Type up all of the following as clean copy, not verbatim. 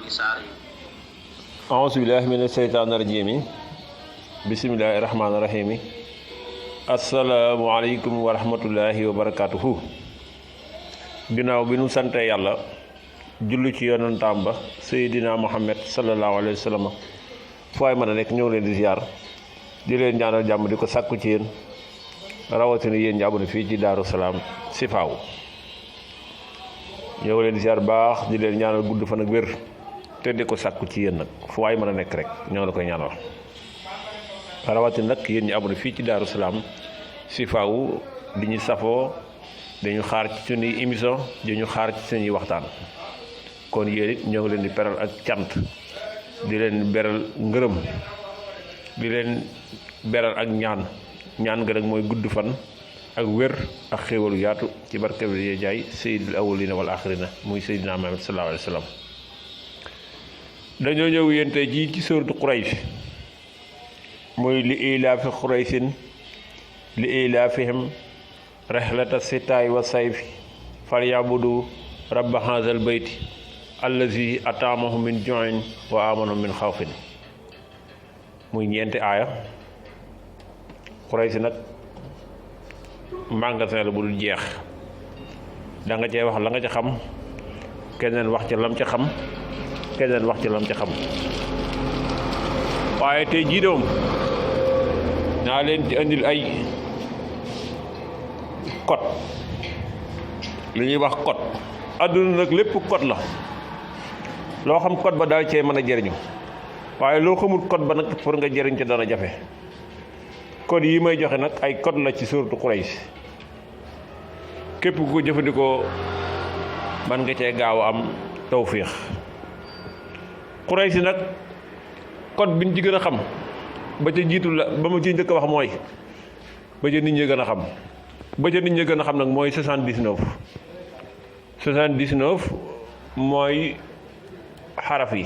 ci saar yi. auzu billahi mina seytaani rajiim bismillahi rahmaani rahiim. asalaamualeykum wa rahmatullahi wa barakaatuhu. ginnaaw bi nu sante yàlla julli ci yonantaam ba Seydina Muhammad sallallahu alayhi wa sallam fu waay mën a nekk ñëw leen di ziar di leen ñaanal jàmm di ko sàkku ci yéen rawatina yéen ñi abonné fii ci Daaru Salaam Sifaaw ñëw leen di ziar baax di leen ñaanal gudd fan ak wér te di ko sàkku ci yéen nag fu waay mën a nekk rek ñoo la koy ñaanal rawatina nag yéen ñi abonné fii ci Daaru Salaam Sifaaw di ñu safoo dañu xaar ci suñuy émission dañu xaar ci suñuy waxtaan kon yéen it ñoo ngi leen di beral ak cant di leen beral ngërëm di leen beral ak ñaan nga nag mooy gudd fan ak wér ak xéewalu yaatu ci barke bi yee jaay sayyidul awwalina wal axirina muy Seydina Muhammad sallallahu alayhi wa sallam. dañoo ñëw yéen tey jii ci suuratu Quraysh muy li ilaafi Qurayshin li ilaafihim rihlata sitaay wa sayfi falyabudu rabba haazal bayti allazi ataamahum min ju'in wa amanahum min xawfin. muy ñeenti aaya. Quraysh nag magasin la bu dul jeex da nga cee wax la nga ca xam keneen wax ca lam ca xam keneen wax ca lam ca xam waaye tey jii doom naa leen ci andil ay code li ñuy wax code àdduna nag lépp code la loo xam code ba daal cee mën a jëriñu waaye loo xamul code ba nag pour nga jëriñ ca dana jafe. code yi may joxe nag ay code la ci suuratu Quraysh képp ku ko jëfandikoo man nga cee gaaw a am tawfiix. Quraysh nag code bi ñu ci gën a xam ba ca jiitu la ba ma ci njëkk a wax mooy ba ca nit ñi gën a xam nag mooy 79 mooy xaraf yi.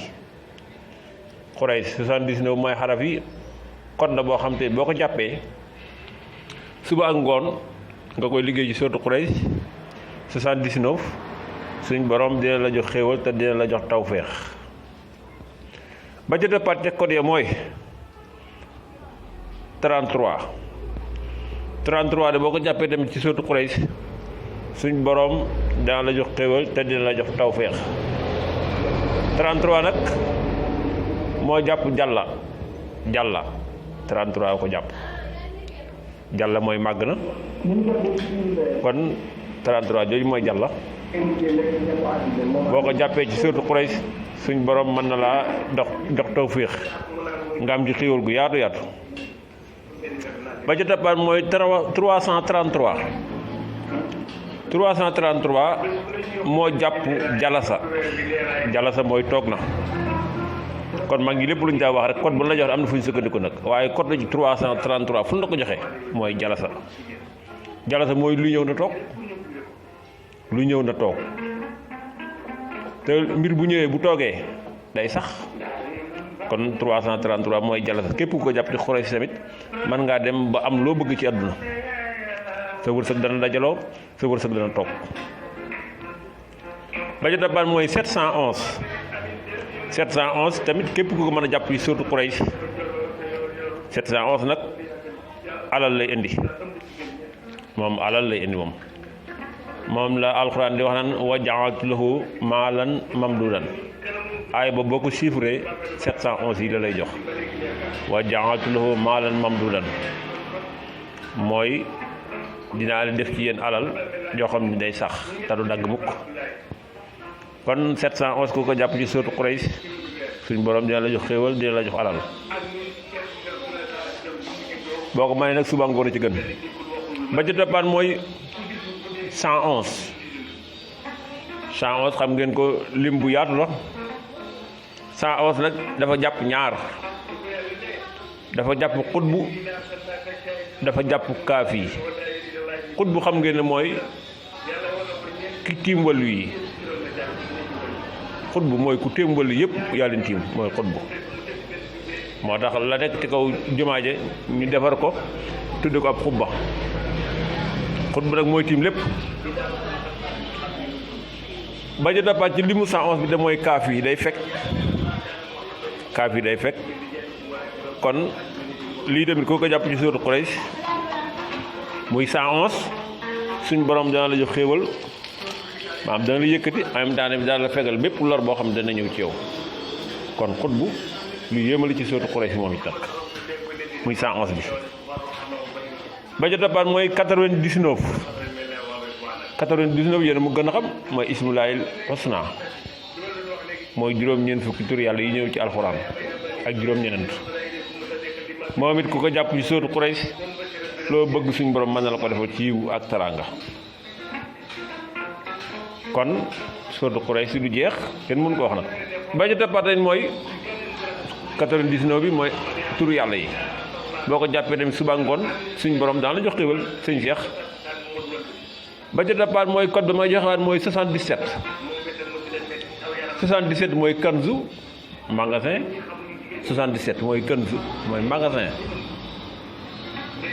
Quraysh 79 mooy xaraf yi. code la boo xam te boo ko jàppee suba ak ngoon nga koy liggéey ci suuratu Quraysh 79 suñ borom dina la jox xéewal te dina la jox tawféex. ba ca départ te code ya mooy 33 de boo ko jàppee tamit ci suuratu Quraysh suñ borom dina la jox xéewal te dina la jox tawféex. 33 nag moo jàpp jàlla 33 ko jàpp jàlla mooy màgg na kon 33 jooju mooy jàlla boo ko jàppee ci suuratu Quraysh suñ borom mën na laa jox tawfiix nga am ci xiiwal gu yaatu ba ca tappaat mooy 333 moo jàpp jalasa mooy toog na. kon mag ngi lépp lu ñu daa wax rek code bu la jox am na fu ñu sukkandiku nag waaye code la ci 333 fu ñu la ko joxee mooy jalasa mooy lu ñëw na toog te mbir bu ñëwee bu toogee day sax kon 333 mooy jalasa képp ku ko jàpp ci Quraysh tamit mën ngaa dem ba am loo bëgg ci àdduna sa wërsëg dana dajaloo sa wërsëg dana toog. ba ca dabaan mooy 711 tamit képp ku ko mën a jàpp ci suuratu Quraysh 711 nag alal lay indi moom la alxuraan di wax naan wa ja'altu lahu maalan mamduudan aay ba boo ko chiffré 711 yi la lay jox wa ja'altu lahu maalan mamduudan mooy dinaa leen def ci yéen alal joo xam ne day sax te du dagg mukk. kon 711 ku ko jàpp ci suuratu Quraysh suñ borom dina la jox xéewal dina la jox alal boo ko mënee nag suba ngoon ci gën. ba ci toppaan mooy 111 xam ngeen ko lim bu yaatu la 111 nag dafa jàpp ñaar dafa jàpp xutbu dafa jàpp kaafi. xutbu xam ngeen ne mooy ki tiim wàllu yi. xutbu mooy ku témbal yëpp yaa leen tiim mooy xutbu moo tax la nekk ci kaw jumaa je ñu defar ko tudde ko ab xutbu nag mooy tiim lépp ba ca dappaat ci limu 111 bi da mooy kaaf yi day fekk kon lii tamit koo ko jàpp ci sóotu Quraysh muy 111 suñ borom dana la jox xéewal maanaam dana la yëkkati en même temps bi dana la fegal bépp lor boo xam ne dana ñëw ci yow kon xutbu lu yéemali ci sóotu Quraysh moom it nag muy 111 bi ba ca dappaat mooy 99 yéen mu gën a xam mooy ismullaahil husna mooy juróom-ñeent fukki tur yàlla yi ñëw ci alxuraan ak juróom-ñeent moom it ku ko jàpp ci sóotu Quraysh loo bëgg suñ borom mën na la ko defal ci yiw ak taraanga kon sóotu Quraysh du jeex kenn mënu ko wax nag ba ca dappaat mooy 99 bi mooy turu yàlla yi boo ko jàppee tamit suba ngoon suñ borom daan la jox xéwal sëñ Cheikh ba ca dappaat mooy code ba may joxewaat mooy 77 mooy kanzu magasin 77 mooy kanzu mooy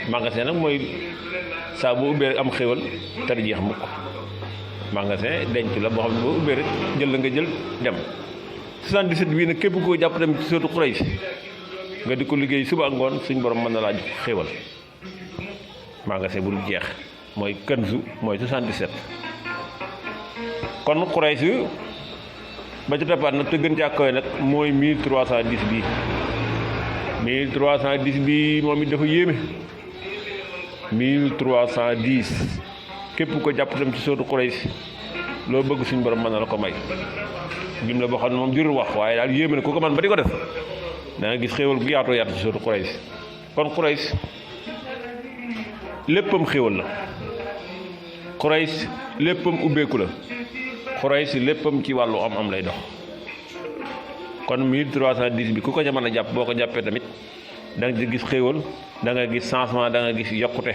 magasin nag mooy saa boo ubbee rek am xéwal te du jeex mukk magasin denc la boo xam ne boo ubbee rek jël la nga jël dem 77 bii nag képp koo jàpp dem ci sóotu Quraysh nga di ko liggéey suba ak ngoon suñ borom mën na laa jox xéwal magasin bu dul jeex mooy kanzu mooy 77 kon Quraysh ba ci tappaat nag te gën caa kawe nag mooy 1310 bii 1310 bii moom it dafa yéeme 1310 képp ko jàpp dem ci sóotu Quraysh loo bëgg suñ borom mën na la ko may lim la boo xam ne moom jurul wax waaye daal yéeme na ku ko man ba di ko def da nga gis xéewal gu yaatoo yaatu ci sóotu Quraysh kon Quraysh léppam xéewal la Quraysh léppam ubbeeku la Quraysh léppam ci wàllu am lay dox kon 1310 bi ku ko ca mën a jàpp boo ko jàppee tamit da nga gis xéewal da nga gis changement da nga gis yokkute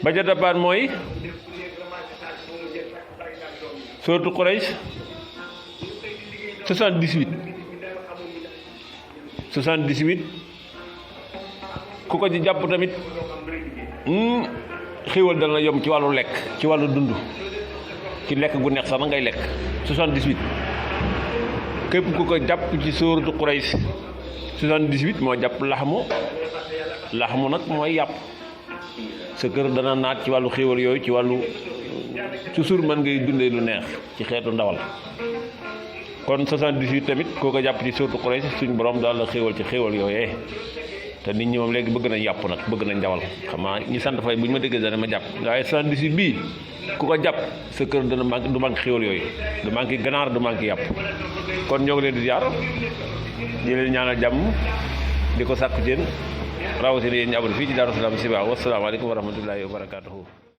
ba ca dappaat mooy sóotu Quraysh 78 ku ko ci jàpp tamit xéewal dana la yomb ci wàllu lekk ci wàllu dund ci lekk gu neex sax na ngay lekk 78 képp ku ko jàpp ci sóotu Quraysh 78 moo jàpp laxmu nag mooy yàpp sa kër dana naat ci wàllu xéewal yooyu ci wàllu toujours mën ngay dundee lu neex ci xeetu ndawal kon 78 tamit koo ko jàpp ci sóotu Quraysh suñ borom daal la xéewal ci xéewal yooyee te nit ñi moom léegi bëgg nañ yàpp nag bëgg nañ ndawal xam naa ñi sant fay bu ñu ma déggee dana ma jàpp waaye 78 bii ku ko jàpp sa kër dana manqué du manqué xéewal yooyu du manqué ganaar du manqué yàpp kon ñoo ngi leen di ziar di leen ñaanal jàmm di ko sàkku ci yéen rawatina yéen ñu abonné fii ci Darou Salam Chiba wasalaamaaleykum wa rahmatullahi wa barakaatuhu